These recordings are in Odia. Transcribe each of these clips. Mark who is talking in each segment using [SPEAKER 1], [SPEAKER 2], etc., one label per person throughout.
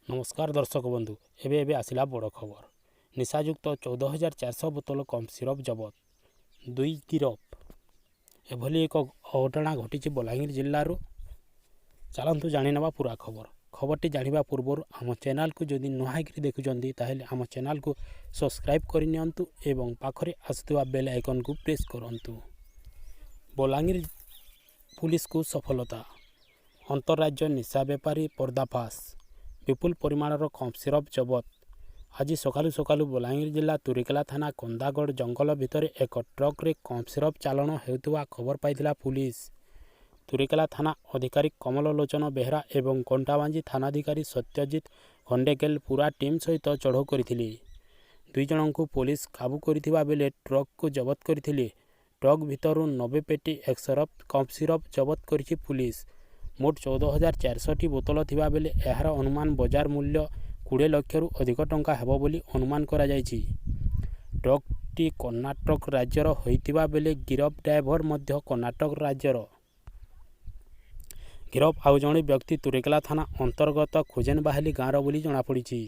[SPEAKER 1] ନମସ୍କାର ଦର୍ଶକ ବନ୍ଧୁ, ଏବେ ଏବେ ଆସିଲା ବଡ଼ ଖବର। ନିଶାଯୁକ୍ତ 14,400 ବୋତଲ କଫ୍ ସିରପ୍ ଜବତ, 2 ଗିରଫ। ଏଭଳି ଏକ ଘଟଣା ଘଟିଛି ବଲାଙ୍ଗୀର ଜିଲ୍ଲାରୁ। ଚାଲନ୍ତୁ ଜାଣିନେବା ପୁରା ଖବର। ଖବରଟି ଜାଣିବା ପୂର୍ବରୁ ଆମ ଚ୍ୟାନେଲକୁ ଯଦି ନୂଆ ହେଇକରି ଦେଖୁଛନ୍ତି, ତାହେଲେ ଆମ ଚ୍ୟାନେଲକୁ ସବସ୍କ୍ରାଇବ୍ କରିନିଅନ୍ତୁ ଏବଂ ପାଖରେ ଆସୁଥିବା ବେଲ୍ ଆଇକନ୍କୁ ପ୍ରେସ୍ କରନ୍ତୁ। ବଲାଙ୍ଗୀର ପୁଲିସକୁ ସଫଳତା। ଅନ୍ତଃରାଜ୍ୟ ନିଶା ବେପାରୀ ପର୍ଦ୍ଦାଫାଶ। ବିପୁଳ ପରିମାଣର କଫ୍ ସିରପ୍ ଜବତ। ଆଜି ସକାଳୁ ସକାଳୁ ବଲାଙ୍ଗୀର ଜିଲ୍ଲା ତୁରେକେଲା ଥାନା କନ୍ଦାଗଡ଼ ଜଙ୍ଗଲ ଭିତରେ ଏକ ଟ୍ରକ୍ରେ କଫ୍ ସିରପ୍ ଚାଲାଣ ହେଉଥିବା ଖବର ପାଇଥିଲା ପୁଲିସ। ତୁରେକେଲା ଥାନା ଅଧିକାରୀ କମଳ ଲୋଚନ ବେହେରା ଏବଂ କଣ୍ଟାବାଞ୍ଜି ଥାନାଧିକାରୀ ସତ୍ୟଜିତ ଖଣ୍ଡେକେଲ ପୁରା ଟିମ୍ ସହିତ ଚଢ଼ଉ କରିଥିଲେ। 2 ଜଣଙ୍କୁ ପୋଲିସ କାବୁ କରିଥିବା ବେଳେ ଟ୍ରକ୍କୁ ଜବତ କରିଥିଲେ। ଟ୍ରକ୍ ଭିତରୁ 90 ପେଟି ଏକ୍ସରଫ କଫ୍ ସିରପ୍ ଜବତ କରିଛି ପୁଲିସ। ମୋଟ 14,400ଟି ବୋତଲ ଥିବା ବେଳେ ଏହାର ଅନୁମାନ ବଜାର ମୂଲ୍ୟ 20 ଲକ୍ଷରୁ ଅଧିକ ଟଙ୍କା ହେବ ବୋଲି ଅନୁମାନ କରାଯାଇଛି। ଟ୍ରକ୍ଟି କର୍ଣ୍ଣାଟକ ରାଜ୍ୟର ହୋଇଥିବା ବେଳେ ଗିରଫ ଡ୍ରାଇଭର ମଧ୍ୟ କର୍ଣ୍ଣାଟକ ରାଜ୍ୟର। ଗିରଫ ଆଉ ଜଣେ ବ୍ୟକ୍ତି ତୁରେକେଲା ଥାନା ଅନ୍ତର୍ଗତ ଖୁଜେନବାହାଲି ଗାଁର ବୋଲି ଜଣାପଡ଼ିଛି।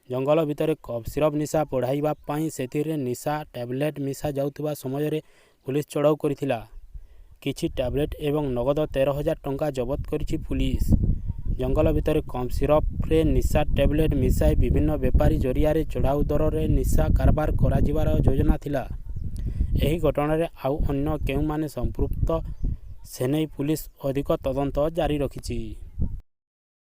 [SPEAKER 1] ଜଙ୍ଗଲ ଭିତରେ କଫ୍ ସିରପ୍ ନିଶା ବଢ଼ାଇବା ପାଇଁ ସେଥିରେ ନିଶା ଟ୍ୟାବଲେଟ୍ ମିଶା ଯାଉଥିବା ସମୟରେ ପୁଲିସ ଚଢ଼ଉ କରିଥିଲା। କିଛି ଟ୍ୟାବଲେଟ୍ ଏବଂ ନଗଦ 13,000 ଟଙ୍କା ଜବତ କରିଛି ପୁଲିସ। ଜଙ୍ଗଲ ଭିତରେ କଫ୍ ସିରପ୍ରେ ନିଶା ଟ୍ୟାବଲେଟ୍ ମିଶାଇ ବିଭିନ୍ନ ବେପାରୀ ଜରିଆରେ ଚଢ଼ାଉ ଦରରେ ନିଶା କାରବାର କରାଯିବାର ଯୋଜନା ଥିଲା। ଏହି ଘଟଣାରେ ଆଉ ଅନ୍ୟ କେଉଁମାନେ ସମ୍ପୃକ୍ତ, ସେନେଇ ପୁଲିସ ଅଧିକ ତଦନ୍ତ ଜାରି ରଖିଛି।